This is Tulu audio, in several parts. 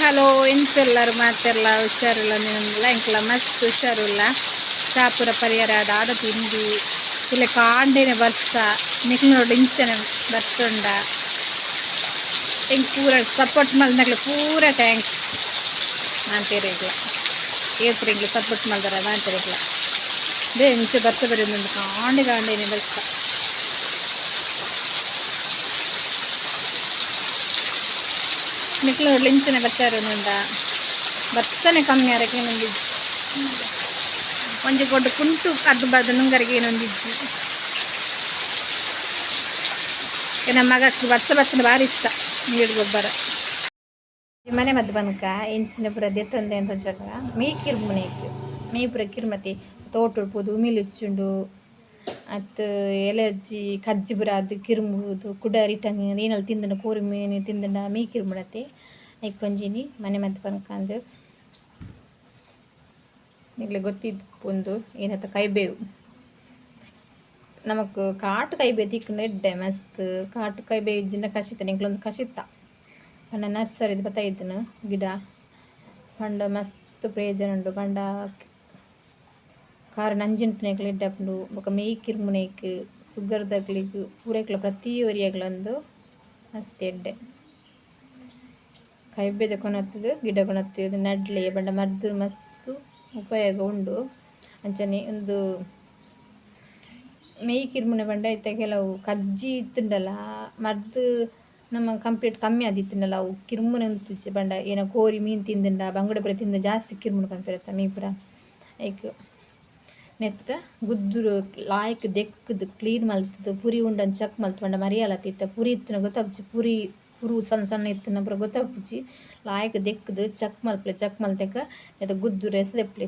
ಹಲೋ ಎಂಚೆಲ್ಲರು ಮಾತೆರ್ಲ ಹುಷಾರುಲ್ಲ ನಿಲ್ಲ ಎಂಕ್ಲ ಮಸ್ತ್ ಹುಷಾರುಲ್ಲ. ಚಾಪುರ ಪರಿಹಾರ ದಾದ ತಿಂಡಿ ಇಲ್ಲ ಕಾಂಡೇನೆ ಬರ್ಸ ನಿಕ್ಲು ಇಂಚನೆ ಬರ್ತುಂಡ. ಎಂಕ್ ಪೂರ ಸಪೋರ್ಟ್ ಮಲ್ನಕ್ಲೆ ಪೂರ thanks ಮಾಂತೇರಿಗ್ಲ. ಏತ್ರಿ ಎಂಕ್ಲೆ ಸಪೋರ್ಟ್ ಮಲ್ದರ ಮಾಂತೇರಿಗ್ಲ. ಬೇ ಇಂಚ ಬರ್ಸ ಬರೋದುಂಡು ಕಾಂಡೆ ಕಾಂಡೇನೆ ಬರ್ಸ. ನಿಕ್ಲು ಇಂಚನೆ ಬರ್ಸಾರುಂಡ. ಬರ್ಸನೆ ಕಮ್ಮಿ ಅರಕೆ ಒಂದಿಜ್ಜಿ ಒಂಜಿ ಕೊಟ್ಟು ಕುಂಟು ಅರ್ಧ ಬರ್ದು ನುಂಗರಿಗೆ ಏನೊಂದಿಜ್ಜಿ. ನಮ್ಮ ಮಗಕ್ಕೆ ಬರ್ಸ ಬರ್ಸನೆ ಭಾರಿ ಇಷ್ಟ ನೀರು ಗೊಬ್ಬರ. ಮನೆ ಮದ್ದು ಬನ್ಕ ಎಂಚಿನ ಪೂರ ದೆತ್ತೊಂದೆ ಅಂತ ಜಾಗ ಮೀ ಕಿರ್ಮುನೇಕ್ ಮೀ ಪೂರ ಕಿರ್ಮತಿ ತೋಟ ಪೋದು ಉಮಿಲ್ ಉಚ್ಚುಂಡು ಅತ್ತು ಎಲರ್ಜಿ ಕಜ್ಜಿ ಪೂರ ಅದು ಕಿರ್ಮುದು ಕುಡ ರಿಟರ್ನ್ ಏನಲ್ಲಿ ತಿಂದಂಡ ಕೋರಿ ಮೀನು ತಿಂದಂಡ ಮೀ ಕಿರ್ಮುಡತೆ. ಐಕ್ ಒಂಜಿನಿ ಮನೆ ಮದ್ದು ಪನ್ಕಂದು ನಿಗ್ಲೆ ಗೊತ್ತಿಪ್ಪುಂದು ಏನತ್ತ ಕೈಬೇವು. ನಮಕ್ ಕಾಟು ಕೈಬೇ ತಿಕ್ಕುಂಡ ಎಡ್ಡೆ ಮಸ್ತ್. ಕಾಟು ಕೈಬೇ ಇಜ್ಜಿಂಡ ಕಸಿತ ನಿಕ್ಲೊಂದು ಕಸಿತ ಪಂಡ ನರ್ಸರಿದ ಬತ್ತೈತನು ಗಿಡ ಪಂಡ ಮಸ್ತ್ ಪ್ರಯೋಜನ ಉಂಡು. ಪಂಡ ಕಾರ ನಂಜಿನ್ಪುನೆಕ್ಲ ಎಡ್ಡೆ ಆಪುಂಡು. ಬೊಕ ಮೇಯ್ ಕಿರ್ಮುನೆಕ್ ಸುಗರ್ ದಕ್ಲೆಗ್ ಪೂರೆಕ್ಲ ಪ್ರತಿ ಒರಿಯಗ್ಲಂದು ಮಸ್ತ್ ಎಡ್ಡೆ. ಕೈಬೇದ ಕೊನತ್ತದು ಗಿಡ ಕೊನತ್ತದು ನಡ್ಲೆ ಪಂಡ ಮರ್ದ್ ಮಸ್ತ್ ಉಪಯೋಗ ಉಂಡು. ಅಂಚನೆ ಉಂದು ಮೇಯ್ ಕಿರ್ಮುನೆ ಪಂಡ ಇತ್ತೆ ಕೆಲವು ಕಜ್ಜಿ ಇತ್ತುಂಡಲ ಮರ್ದ್ ನಮ್ಮ ಕಂಪ್ಲೀಟ್ ಕಮ್ಮಿ ಆದಿತ್ತುಂಡಲ ಅವು ಕಿರ್ಮುನೆ ಉಂತುಜಿ. ಪಂಡ ಏನ ಕೋರಿ ಮೀನು ತಿಂದುಂಡ ಬಂಗುಡೆ ಪೂರ ತಿಂದ ಜಾಸ್ತಿ ಕಿರ್ಮುನೆ ಪನ್ಪೆರತ್ತ ಮೀ ಪೂರ. ಐಕ್ ನೆತ್ತ ಗುದ್ದುರು ಲಾಯ್ಕ್ ದೆಕ್ಕುದು ಕ್ಲೀನ್ ಮಲ್ತುದು ಪುರಿ ಉಂಡನ್ ಚೆಕ್ ಮಲ್ತು. ಪಂಡ ಮರಿಯಲ ಇತ್ತ ಪುರಿ ಇತ್ತಿನ ಗೊತ್ತಾಪುಜಿ. ಪುರಿ ಪುರು ಸಣ್ಣ ಸಣ್ಣ ಇತ್ತಿನ ಪೂರ ಗೊತ್ತಾಪುಜಿ. ಲಾಯ್ಕ್ ದೆಕ್ಕುದು ಚೆಕ್ ಮಲ್ಪಲೆ. ಚೆಕ್ ಮಲ್ತೆಕ ನೆತ್ತ ಗುದ್ದು ರೆಸ ದೆಪ್ಪಲೆ.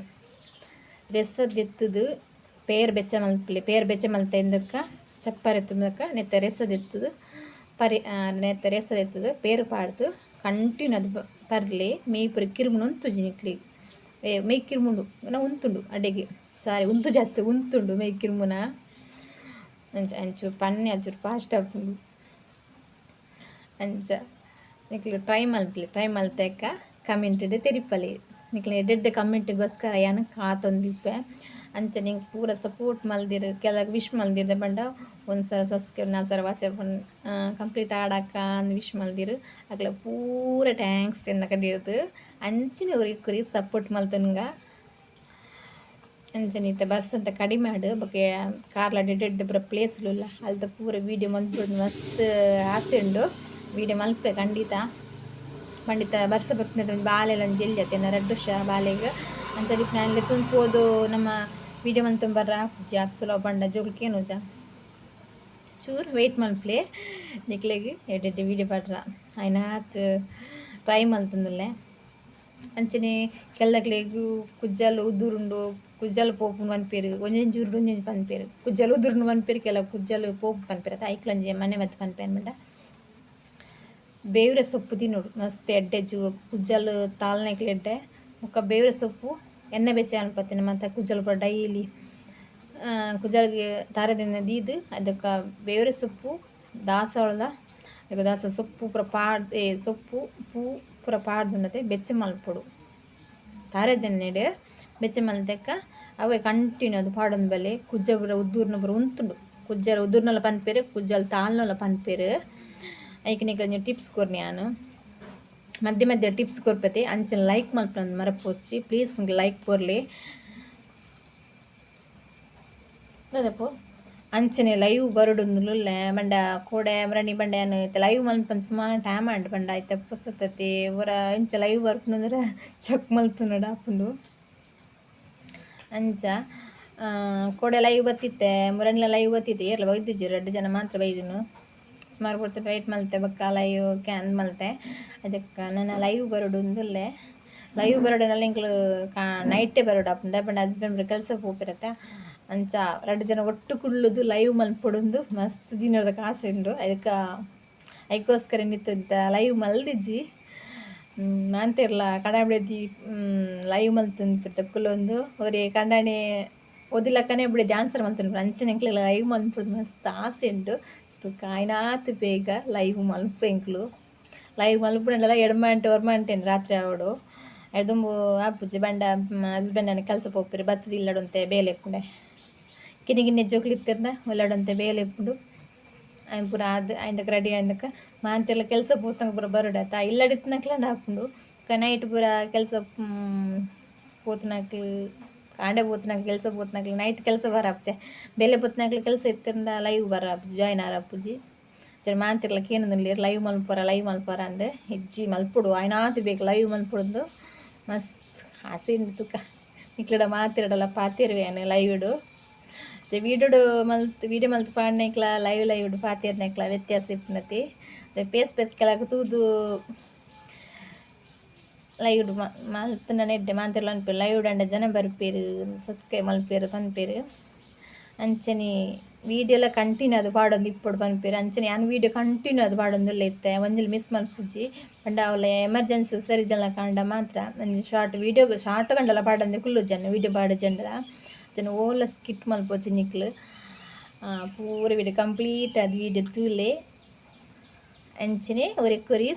ರೆಸ ದೆತ್ತುದು ಪೇರ್ ಬೆಚ್ಚ ಮಲ್ಪಲೆ. ಪೇರ್ ಬೆಚ್ಚ ಮಲ್ತೆ ಇಂದಕ್ಕ ಚಪ್ಪರೆ ತುಂಬಕ ನೆತ್ತ ರೆಸ ದೆತ್ತುದು ಪರಿ ನೆತ್ತ ರೆಸ ದೆತ್ತುದು ಪೇರು ಪಾಡ್ದು ಕಂಟಿನ್ಯೂ ಅದು ಪರ್ಲೆ. ಮೇಯ್ ಪೂರ ಕಿರುಮುನು ಉಂತುಜಿ ನಿಕ್ಲೆಗ್. ಮೇಯ್ ಕಿರ್ಮುಂಡು ನ ಉಂತುಂಡು ಅಡೆಗೆ ಸಾರಿ ಉಂತು ಜತ್ತು ಉಂತುಂಡು ಮೇಯ್ ಕಿರ್ಮುನ. ಅಂಚ ಅಂಚೂರು ಪನ್ನೆ ಅಂಚೂರು ಫಾಸ್ಟ್ ಆಪುಂಡು. ಅಂಚ ನಿಕ್ಲು ಟ್ರೈ ಮಲ್ಪಲೆ. ಟ್ರೈ ಮಲ್ತೆಕ ಕಮೆಂಟ್ ತೆರಿಪಲೆ. ನಿಕ್ಲೆ ಎಡ್ಡೆಡ್ಡೆ ಕಮೆಂಟ್ಗೋಸ್ಕರ ಯಾನ್ ಕಾತೊಂದಿಪ್ಪೆ. ಅಂಚ ನಿಂಗೆ ಪೂರ ಸಪೋರ್ಟ್ ಮಲ್ದಿರು ಕೆಲವು ವಿಶ್ ಮಲ್ದಿರ್ದೆ ಪಂಡ ಒಂದು ಸಲ ಸಬ್ಸ್ಕ್ರೈಬ್ ನಾಲ್ ಸಲ ವಾಚ್ ಕಂಪ್ಲೀಟ್ ಆಡಕ್ಕ ಅಂದ್ ವಿಶ್ ಮಲ್ದಿರು. ಅಕ್ಲೆ ಪೂರ thanks ಎನ್ನ ಕಡಿರ್ದು. ಅಂಚಿನ ಉರಿ ಕುರಿ ಸಪೋರ್ಟ್ ಮಲ್ತನ್ಗ. ಅಂಚನೆ ಇತ್ತೆ ಬರ್ಸಂತ ಕಡಿಮೆ ಆಡು ಬೊಕ ಕಾರ್ಲ ಎಡ್ಡೆ ಪೂರ ಪ್ಲೇಸ್ಲುಲ್ಲ ಅಲ್ತ ಪೂರ ವೀಡಿಯೋ ಮಲ್ಪೊಡು ಮಸ್ತ್ ಆಸೆ ಉಂಡು. ವೀಡಿಯೋ ಮಲ್ಪೆ ಖಂಡಿತ ಪಂಡಿತ. ಬರ್ಸ ಬರ್ಪಿನ ಒಂಜಿ ಬಾಲೆಲ ಒಂಜಿ ಎಲ್ಯ ಅತ್ತೇನ 2 ವರ್ಷ ಬಾಲೆಗ್. ಅಂಚ ನಾನ್ ಲೆತ್ತೊಂದು ಪೋದು ನಮ್ಮ ವೀಡಿಯೋ ಮಲ್ತೊಂದು ಬರ್ರ ಆಪುಜಿ ಆತ್ ಸುಲಭ ಪಂಡ ಜೋಕುಲು ಕೇನುಜ. ಚೂರು ವೆಯ್ಟ್ ಮಲ್ಪಲೆ. ನಿಕ್ಲೆಗ್ ಎಡ್ಡೆ ವೀಡಿಯೋ ಪಾಡ್ರ ಆಯ್ನಾತ್ ಟ್ರೈ ಮಲ್ತೊಂದುಲ್ಲೆ. ಅಂಚನೆ ಕೆಲಕ್ಲೆಗ್ ಕುಜ್ಜಲ್ ಉದುರುಂಡು ಕುಜ್ಜಲ್ ಪೋಪುಂಡು ಪನ್ಪೆರ್. ಒಂಜೊಂಜಿ ಊರುಡು ಒಂಜೊಂಜಿ ಪನ್ಪೆರ್. ಕುಜ್ಜಲ್ ಉದುರುಂಡು ಪನ್ಪೆರ್, ಕೆಲವು ಕುಜ್ಜಲ್ ಪೋಪು ಪನ್ಪೆರ್. ಐಕ್ಲ ಒಂಜಿ ಮನೆ ಮದ್ದು ಪನ್ಪೆ ಪಂಡ ಬೇವಿನ ಸೊಪ್ಪು ತಿನ್ನೋಡು ಮಸ್ತ್ ಎಡ್ಡೆ ಜೀವ ಕುಜ್ಜಲ್ ತಾಲ್ನೆಕ್ಲ ಎಡ್ಡೆ. ಬೊಕ್ಕ ಬೇವಿನ ಸೊಪ್ಪು ಎಣ್ಣೆ ಬೆಚ್ಚ ಅನ್ಪತ್ತಿನ ಮತ್ತು ಕುಜ್ಜಲ್ ಪೂರ ಡೈಲಿ ಕುಜ್ಜಲ್ಗೆ ತಾರದಿಂದ ದೀದ್ ಅದಕ್ಕೆ ಬೇವಿನ ಸೊಪ್ಪು ದಾಸವಾಳದ ಅದಕ್ಕೆ ದಾಸ ಸೊಪ್ಪು ಪೂರ ಪಾಡ್ ಸೊಪ್ಪು ಪೂ ಪೂರ ಪಾಡ್ದುಂಡತೆ ಬೆಚ್ಚ ಮಲ್ಪೊಡು ತಾರೆದೆಣ್ಣೆಡ್. ಬೆಚ್ಚ ಮಲ್ತೆಕ್ಕ ಅವೇ ಕಂಟಿನ್ಯೂ ಅದು ಪಾಡೊಂದು ಬಲೆ ಕುಜ್ಜ ಪೂರ ಉದ್ದೂರ್ನ ಪೂರ ಉಂತುಂಡು. ಕುಜ್ಜಲ್ ಉದುರ್ನಲ ಪನ್ಪೆರ್, ಕುಜ್ಜಲ್ ತಾಲ್ನಲ ಪನ್ಪೆರ್. ಐಕ್ ನಿಕ್ ಒಂಜಿ ಟಿಪ್ಸ್ ಕೊರ್ನಿ ಯಾನ್. ಮಧ್ಯೆ ಮಧ್ಯೆ ಟಿಪ್ಸ್ ಕೊರ್ಪತೆ. ಅಂಚನೆ ಲೈಕ್ ಮಲ್ಪುನ ಮರಪೊಚ್ಚಿ. Please like ಕೊರ್ಲೆ ದಾದಪೋ. ಅಂಚನೆ ಲೈವ್ ಬರೊಡುಂದುಲ್ಲೆ ಪಂಡ ಕೋಡೆ ಮರಣಿ ಪಂಡ ಯಾನ್ ಇತ್ತೆ ಲೈವ್ ಮಲ್ಪಂದು ಸುಮಾರು ಟೈಮ್ ಆಂಡ್. ಪಂಡ ಇತ್ತೆ ಪೊಸತತಿ ಒರ ಇಂಚ ಲೈವ್ ಬರ್ಪುನಂದ್ರೆ ಚೆಕ್ ಮಲ್ಪುನಡ ಆಪುಂಡು. ಅಂಚ ಕೋಡೆ ಲೈವ್ ಬತ್ತಿತ್ತೆ, ಮುರಣಿಲ ಲೈವ್ ಬತ್ತಿತ್ತೆ. ಏರ್ಲ ಬೈದಿಜ್ಜಿ, ರಡ್ಡ್ ಜನ ಮಾತ್ರ ಬೈದಿನು. ಸುಮಾರು ಪೊರ್ತು ವೆಯ್ಟ್ ಮಲ್ತೆ ಬೊಕ್ಕ ಲೈವ್ can ಮಲ್ತೆ. ಅದಕ್ಕೆ ನನ ಲೈವ್ ಬರೊಡುಂದುಲ್ಲೆ. ಲೈವ್ ಬರೊಡನಲ್ಲಿ ಎಂಕ್ಲು ನೈಟೇ ಬರೊಡು ಆಪುಂಡು. ದಾಯೆ ಪಂಡ ಹಸ್ಬೆಂಡ್ ಕೆಲಸ ಪೋಪೆರತ್ತ. ಅಂಚ ರಡ್ಡ್ ಜನ ಒಟ್ಟು ಕುಲ್ಲುದು ಲೈವ್ ಮಲ್ಪೊಡುಂದು ಮಸ್ತ್ ದಿನದ ಆಸೆ ಉಂಡು. ಅದಕ್ಕೆ ಐಕೋಸ್ಕರ ನಿತ್ತಂತ ಲೈವ್ ಮಲ್ದಿಜ್ಜಿ. ಮಾಂತೆರ್ಲ ಕಡಾಬಿಡದಿ ಲೈವ್ ಮಲ್ತೊಂದು ಕುಲ್ಲೊಂದು ಒರಿ ಕಂಡನಿ ಓದಿಲಕ್ಕನೆ ಬಿಡಿ ಆನ್ಸರ್ ಮಲ್ತೊಂದು ಅಂಚನೆ ಎಂಕ್ಲೆಗ್ ಲೈವ್ ಮಲ್ಪೊಡು ಮಸ್ತ್ ಆಸೆ ಉಂಡು. ತುಕ ಆಯ್ನಾತ್ ಬೇಗ ಲೈವ್ ಮಲ್ಪು ಎಂಕ್ಲು. ಲೈವ್ ಮಲ್ಪುಂಡಲ ಎಡ್ಮ ಗಂಟೆ ಒರ್ಮ ಗಂಟೆ ರಾತ್ರಿ ಆವಡು ದುಂಬು ಆಪುಜಿ ಬಂಡ ಹಸ್ಬೆಂಡ್ ಅನ್ನ ಕೆಲಸ ಪೋಪೆರ್ ಬತ್ತುದು ಇಲ್ಲಡೊಂತೆ ಬೇಲೆ ಇಪ್ಪುಂಡೆ ಕಿನ್ನಿ ಕಿನ್ನಿ ಜೋಕುಲು ಇತ್ತೆರ್ನ ಉಲ್ಲಡೊಂತೆ ಬೇಲೆ ಇಪ್ಪುಂಡು ಆಯ್ನ್ ಪೂರ ಆದ್ ಆಯ್ದಕ್ಕೆ ರೆಡಿ ಆಯ್ದಕ್ಕೆ ಮಾಂತೆಲ್ಲ ಕೆಲಸ ಪೋತಂಗ ಪೂರ ಬರೋಡಾತ ಇಲ್ಲಡಿತ್ತಿನಕ್ಲಂಡ ಆಪುಂಡು ಬೊಕ ನೈಟ್ ಪೂರ ಕೆಲಸ ಪೋತುನಕ್ಲು ಕಾಂಡೆ ಪೋತುನಕ್ಲು ಕೆಲಸ ಪೋತುನಕ್ಲು ನೈಟ್ ಕೆಲಸ ಬರಾಪುಜೆ ಬೇಲೆ ಪೋತುನಕ್ಲು ಕೆಲಸ ಇತ್ತಿಂದ ಲೈವ್ ಬರಾಪುಜಿ ಜಾಯ್ನ್ ಆರಾಪುಜಿ ಮಾಂತಿರ್ಲ ಕೇನೊಂದುಲ್ಲೆರ್ ಲೈವ್ ಮಲ್ಪರ ಲೈವ್ ಮಲ್ಪರ ಅಂದ್ ಇಜ್ಜಿ ಮಲ್ಪೊಡು ಆಯ್ನಾತ್ ಬೇಗ ಲೈವ್ ಮಲ್ಪೊಡುಂದು ಮಸ್ತ್ ಆಸೆ ಉಂಡು ತುಕ ನಿಕ್ಲೆಡ ಮಾತೆರ್ಡಲ ಪಾತೆರುವೆ ಯಾನ್ ಲೈವ್ ಡು ವೀಡಿಯೋಡು ಮಲ್ತ್ ವೀಡಿಯೋ ಮಲ್ತ್ ಪಾಡ್ನೆಕ್ಲ ಲೈವ್ ಲೈವ್ ಡು ಪಾತೆರ್ನೆಕ್ಲ ವ್ಯತ್ಯಾಸ ಇಪ್ಪುನತಿ ಪೇಸ್ ಪೇಸ್ ಕೆಲಕ್ ತೂದು ಲೈವ್ ಡು ಮಲ್ತ್ಂಡ ಎಡ್ಡೆ ಮಾತೆರ್ಲ ಅನ್ಪೆರ್ ಲೈವ್ ಡು ಜನ ಬರ್ಪೆರ್ ಸಬ್ಸ್ಕ್ರೈಬ್ ಮಲ್ಪೆರ್ ಪನ್ಪೆರ್ ಅಂಚನೆ ವೀಡಿಯೋಲ ಕಂಟಿನ್ಯೂ ಆದ್ ಪಾಡೊಂದು ಇಪ್ಪೊಡು ಪನ್ಪೆರ್ ಅಂಚನೆ ಯಾನ್ ವೀಡಿಯೋ ಕಂಟಿನ್ಯೂ ಆದ್ ಪಾಡೊಂದುಲ್ಲೆ ಇತ್ತೆ ಒಂಜಿಲ ಮಿಸ್ ಮಲ್ಪುಜಿ ಪಂಡ ಅವ್ಲ ಎಮರ್ಜೆನ್ಸಿ ಹುಷಾರಿಜ್ಜಂಡ ಕಾಂಡ ಮಾತ್ರ ಒಂಜಿ ಶಾರ್ಟ್ ವೀಡಿಯೋ ಶಾರ್ಟ್ ಕಂಡಲ ಪಾಡಂದೆ ಕುಲ್ಲುಜಿ ವೀಡಿಯೋ ಪಾಡುಜಂಡಲ ಅಂಚನೆ ಓಲ ಸ್ಕಿಪ್ ಮಲ್ಪೊಚಿ ನಿಕ್ಲು ಪೂರ ವೀಡಿಯೋ ಕಂಪ್ಲೀಟ್ ಆದ್ ವೀಡಿಯೋ ತೂಲೆ ಅಂಚನೆ ಒರಿಕೊರಿ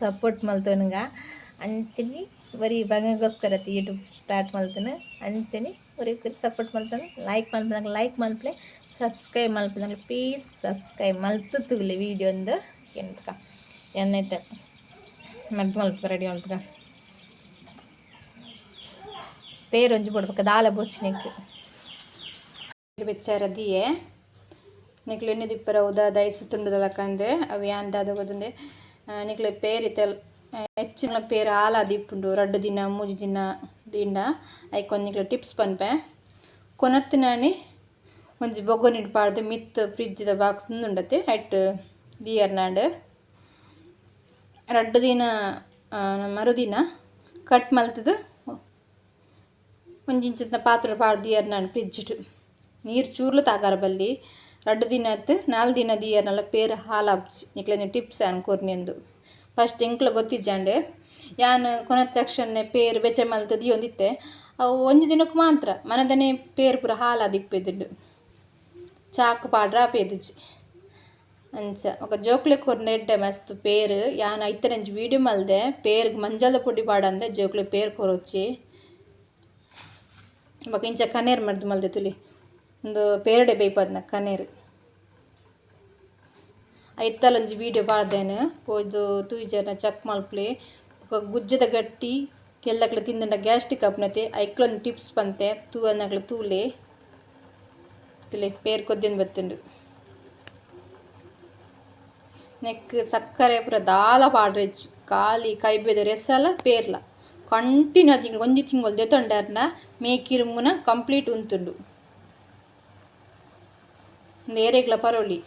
ಸಪೋರ್ಟ್ ಮಲ್ತೊನುಗ ಅಂಚನೆ ಒರಿ ಬಂಗಗೋಸ್ಕರ ಯೂಟ್ಯೂಬ್ ಸ್ಟಾರ್ಟ್ ಮಲ್ತನು ಅಂಚನೆ ಒರಿಕೊರಿ ಸಪೋರ್ಟ್ ಮಲ್ತೊನು ಲೈಕ್ ಮಲ್ಪುನಗ ಲೈಕ್ ಮಲ್ಪಲೆ ಸಬ್ಸ್ಕ್ರೈಬ್ ಮಲ್ಪುನಗ ಪ್ಲೀಸ್ ಸಬ್ಸ್ಕ್ರೈಬ್ ಮಲ್ತು ತೂಲೆ ವೀಡಿಯೋ ಒಂದು ಎಂತಕ ಎನ್ನೈತೆ ಮದ್ದು ಮಲ್ಪ ರೆಡಿ ಮಲ್ಪುಗ ಪೇರೊಂಜಿ ಬೋಡು ದಾಲ ಬೋಡ್ಚಿ ಬೆಚ್ಚಾರ ದಿಯೆ ನಿಕ್ಲು ಎಣ್ಣೆ ದಿಪ್ಪರ ಉದ ದೈಸ ತುಂಡುದ ಲಕ್ಕಂದೆ ಅವು ಯಾನ್ ದಾದ ಗೊತ್ತುಂಡೆ ನಿಕ್ಲು ಪೇರ್ ಇತ್ತೆ ಹೆಚ್ಚಿನ ಪೇರ್ ಆಲ ದಿಪ್ಪುಂಡು ರಡ್ಡು ದಿನ ಮೂಜಿ ದಿನ ದಿಂಡ ಐಕ್ ಒಂಜಿ ನಿಕ್ಲೆ ಟಿಪ್ಸ್ ಪನ್ಪೆ ಕೊನತ್ತಿನಾನಿ ಒಂಜಿ ಬೊಗೊನಿಡ್ ಪಾಡ್ದು ಮಿತ್ತ್ ಫ್ರಿಜ್ದ ಬಾಕ್ಸ್ ಉಂಡತೆ ಐಟ್ ದಿಯರ್ನಾಂಡ್ ರಡ್ಡು ದಿನ ಮರುದಿನ ಕಟ್ ಮಲ್ತುದು ಒಂಜಿ ಇಂಚಿತ್ತಿನ ಪಾತ್ರೆ ಪಾಡ್ದು ದಿಯರ್ನಾಂಡ್ ಫ್ರಿಜ್ಡ್ ನೀರು ಚೂರ್ಲು ತಾಗಾರ ಬಲ್ಲಿ ರಡ್ಡು ದಿನ ಆತು ನಾಲ್ ದಿನ ದಿಯರ್ನಲ್ಲ ಪೇರ್ ಹಾಲಾಪ್ಜಿ ನಿಕ್ಲೆನ ಟಿಪ್ಸ್ ಯಾನ್ ಕೊರ್ನೆಂದು ಫಸ್ಟ್ ಎಂಕ್ಲ ಗೊತ್ತಿಜ್ಜಾಂಡ್ ಯಾನ್ ಕೊನತ್ ತಕ್ಷಣ ಪೇರ್ ಬೆಚ್ಚ ಮಲ್ತ್ ದಿಯೊಂದಿತ್ತೆ ಅವು ಒಂಜಿ ದಿನಕ್ಕೆ ಮಾತ್ರ ಮನದನೆ ಪೇರ್ ಪೂರ ಹಾಲಾದಿಪ್ಪೆದುಂಡು ಚಾಕ್ ಪಾಡ್ರ ಆಪೇದಿಜ್ಜಿ ಅಂಚ ಬೊಕ ಜೋಕ್ಲೆಗ್ ಕೊರ್ನ ಎಡ್ಡೆ ಮಸ್ತ್ ಪೇರ್ ಯಾನ್ ಐತನಂಚಿ ವೀಡಿಯೋ ಮಲ್ದೆ ಪೇರ್ಗ್ ಮಂಜಲ್ದ ಪೊಡಿ ಪಾಡಂದೆ ಜೋಕ್ಲೆಗ್ ಪೇರ್ ಕೊರೊಚ್ಚಿ ಬೊಕ ಇಂಚ ಕನೇರ್ ಮರ್ದ್ ಮಲ್ದೆ ತೂಲೆ ಉಂದು ಪೇರಡೆ ಬೇಯ್ಪದ್ನ ಕನೇರ್ ಐತಲ ಒಂಜಿ ವೀಡಿಯೋ ಪಾಡ್ದೇನು ಪೋದು ತೂಯಿಜರ್ನ ಚೆಕ್ ಮಲ್ಪುಲೆ ಬೊಕ ಗುಜ್ಜೆದ ಗಟ್ಟಿ ಕೆಲ್ಲಕ್ಲೆ ತಿಂದಂಡ ಗ್ಯಾಸ್ಟ್ರಿಕ್ ಆಪುನತೆ ಐಕ್ಲೊಂಜಿ ಟಿಪ್ಸ್ ಪಂತೆ ತೂವನಕ್ಲೆ ತೂಲೆ ತೂಲೆ ಪೇರ್ ಕೊದ್ಯೊಂದು ಬತ್ತುಂಡು ನೆಕ್ಕ್ ಸಕ್ಕರೆ ಪೂರ ದಾಲ ಪಾಡ್ರೆಜ್ಜಿ ಖಾಲಿ ಕೈಬೆದ ರೆಸಲ ಪೇರ್ಲ ಕಂಟಿನ್ಯೂ ಆದ್ ಒಂಜಿ ತಿಂಗೊಲು ದೆತೊಂಡರ್ನ ಮೇಕಿರುಂಬುನ ಕಂಪ್ಲೀಟ್ ಉಂತುಂಡು ಉಂದು ಏರೆಗ್ಲ ಪರೊಲಿ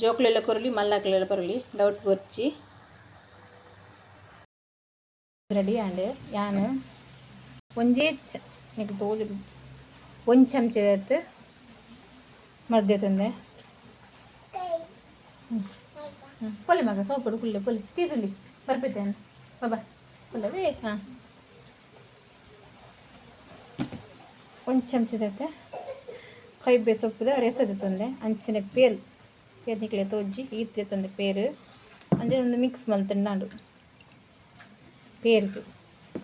ಜೋಕುಲೆಲ ಕೊರೊಲಿ ಮಲ್ಲಕ್ಲೆಲ ಪರೊಲಿ ಡೌಟ್ ಬೊರ್ಚಿ ರೆಡಿ ಆಂಡ್ ಯಾನ್ ಒಂಜೇ ನೆಕ್ ತೋಜುಂಡು ಒಂಜಿ ಚಮಚದತ್ ಮರ್ದ್ ದೆತೊಂದೆ ಪೊಲೆ ಮಗ ಸೋಪುಡು ಕುಲ್ಲೆ ಪೊಲೆ ತೀದುಲಿ ಬರ್ಪೆತೆ ಬಾಬಾ ಕುಲ್ಲವೇ ಹಾಂ ಒಂಜಿ ಚಮಚದತ್ ಕೈಬೆ ಸೊಪ್ಪುದ ರೆಸ ದೆತೊಂದೆ ಅಂಚನೆ ಪೇರ್ ಪೇರ್ ನಿಕ್ಲೆ ತೋಜಿ ಈತ್ ದೆತೊಂದೆ ಪೇರ್ ಅಂಚನೆ ಒಂದು ಮಿಕ್ಸ್ ಮಲ್ತುಂಡಾಂಡ್ ಪೇರ್ಗ್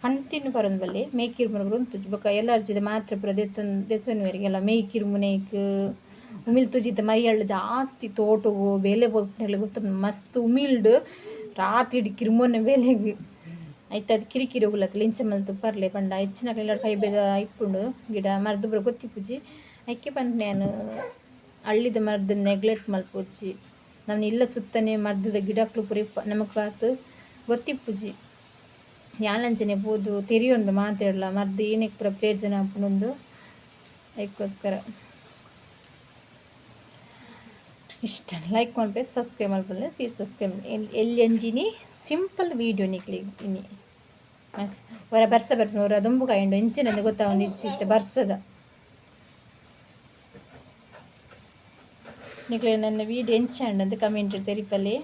ಕಂಟಿನ್ಯೂ ಪರೊಂದು ಬಲ್ಲಿ ಮೇಕಿರುಮುನ ಪೂರ ಉಂತುಜಿ ಬೊಕ ಎಲರ್ಜಿದ ಮಾತ್ರೆ ಪೂರ ದೆತ್ತೊನುವೆರ್ ಎಲ್ಲ ಮೇಕಿರುಮುನೈಕ್ ಉಮಿಲ್ ತೂಜಿತ್ತ ಮರಿಯಲ್ಡ್ ಜಾಸ್ತಿ ತೋಟೊಗು ಬೇಲೆ ಪೋಪಿನಕ್ಲೆಗ್ ಗೊತ್ತುಂಡು ಮಸ್ತ್ ಉಮಿಲ್ಡ್ ರಾತ್ರಿ ಇಡೀ ಕಿರ್ಮೊನೆ ಬೇಲೆಗ್ ಐತ ಅದ್ ಕಿರಿಕಿರಿ ಉಲ್ಲತ್ ಇಂಚ ಮಲ್ತ್ ಪರ್ಲೆ ಪಂಡ ಹೆಚ್ಚಿನಕ್ಲೆಗ್ ಕೈಬೇದ ಇಪ್ಪುಂಡು ಗಿಡ ಮರ್ದ್ ಪೂರ ಗೊತ್ತಿಪ್ಪುಜಿ ಐಕೆ ಪನ್ಪುನೆ ಯಾನ್ ಹಳ್ಳಿದ ಮರ್ದ್ ನೆಗ್ಲೆಕ್ಟ್ ಮಲ್ಪೊಚ್ಚಿ ನಮ್ನ ಇಲ್ಲ ಸುತ್ತನೆ ಮರ್ದ್ದ ಗಿಡಕ್ಲು ಪೂರ ಇಪ್ಪ ನಮಕ್ ಆತ್ ಗೊತ್ತಿಪ್ಪುಜಿ ಯಾನ್ ಅಂಚನೆ ಪೋದು ತೆರಿಯೊಂಡು ಮಾತೆರ್ಲ ಮರ್ದ್ ಏನೆಕ್ ಪೂರ ಪ್ರಯೋಜನ ಆಪುಂಡು ಐಕ್ಕೋಸ್ಕರ ಇಷ್ಟ ಲೈಕ್ ಮಲ್ಪೆ ಸಬ್ಸ್ಕ್ರೈಬ್ ಮಲ್ಪುಲೆ ಪ್ಲೀಸ್ ಸಬ್ಸ್ಕ್ರೈಬ್ ಎಲ್ಲಿ ಸಿಂಪಲ್ ವೀಡಿಯೋ ನಿಕ್ಲೆಗ್ ಇನಿ ಮಸ್ತ್ ಒರ ಬರ್ಸ ಬರ್ಪುನ ಒರ ದೊಂಬು ಕಾಯುಂಡು ಎಂಚಿನಂದ್ ಗೊತ್ತಾವೊಂದಿಜ್ಜಿ ಇತ್ತೆ ಬರ್ಸದ ನಿಕ್ಲೆಗ್ ನನ್ನ ವೀಡಿಯೋ ಎಂಚ ಆಂಡ್ ಅಂದ್ ಕಮೆಂಟ್ ತೆರಿಪಲೆ.